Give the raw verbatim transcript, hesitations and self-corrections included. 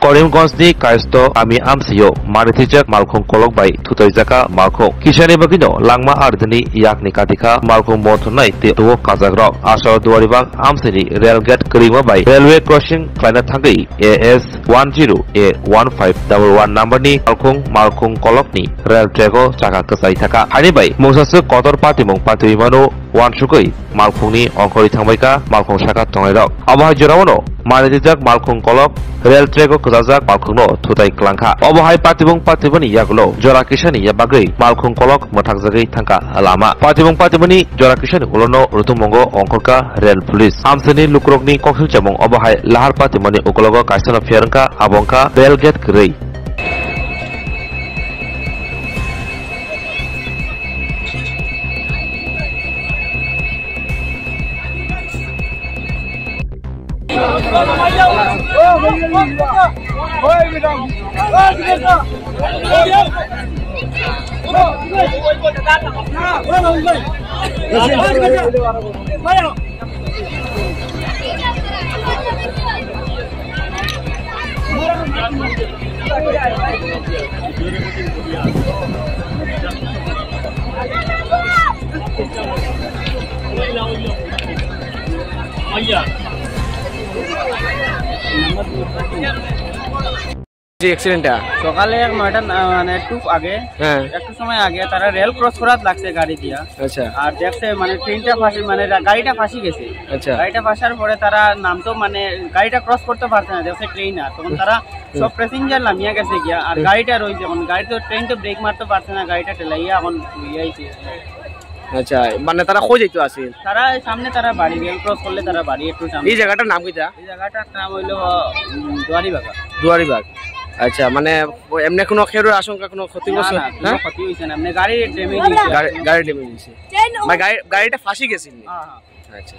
Karimganj ni Kaisto kami amsio manitijak malkhung kolok bai thutaijaka malkhung. Kisani bagwino langma ardini yakni katikha malkhung bothornai tei tuo kajakrok. Asaro Duaribag amsini rail gate kwrwima bai railway crossing khlaina thangwi A S one zero A one five double one number ni malkhung, malkhung kolokni rail track o chaka kwchai thaka. Haini bai mungsaswk kotor patimung patiwi mano, uansukwi malkhungni ongkhorwi thangbaikha malkhung saka tongnairok. Obo hai joraono manitijak malkhung kolok rail track o kwchajak malkhungno thutai kwlangkha. Obo hai patibung patimani yagulo jora kisani ya bagwi malkhung kolok mwthakjagwi thangkha lama. Patibung patimani jora kisani ulono rutumungo ongkhorkha rail police. Amsini lukurokni koksilchamung obo hai lahar patimani ukulogo kaisano phiyarwngkha, abo wngkha rail gate kwrwi. যে অ্যাক্সিডেন্টটা? সকালে এক নয়টা না, মানে, টু আগে, হ্যাঁ। একটু সময় আগে তারা রেল ক্রস করাত লাগছে গাড়ি দিয়া। আচ্ছা। আর দেখছে, মানে, ট্রেনটা ফাঁসি, মানে, রা-, গাড়িটা ফাঁসি গেছে। আচ্ছা। গাড়িটা ফাঁসার পরে তারা নামতো, মানে, গাড়িটা ক্রস করতে পারছে না, দেখছে ট্রেন। আর তখন তারা সব প্যাসেঞ্জার লামিয়া গেছে গিয়া, আর গাড়িটা রয়েছে এখন। গাড়ি তো, ট্রেন তো ব্রেক মারতে পারছে না, গাড়িটা ঠেলাইয়া এখন ইয়ে হয়েছে। আচ্ছা, মানে, তারা কই যাইতো আছে? তারা এই সামনে তারা বাড়ি, রেল ক্রস করলে তারা বাড়ি একটু সামনে। এই জায়গাটার নাম কিতা? এই জায়গাটার নাম হইলো, উম, দুয়ারিবাগা। দুয়ারিবাগ। আচ্ছা, মানে, এমনি কোনো কেউর আশঙ্কা, কোনো ক্ষতিগ্রস্ত? না, না, কোনো ক্ষতি হয়েছে না। এমনি গাড়ি ড্যামেজ হয়েছে। গাড়ি, গাড়ি ড্যামেজ হয়েছে। মানে, গাড়ি, গাড়িটা ফাঁসি গেছিল? হ্যাঁ, হ্যাঁ। আচ্ছা।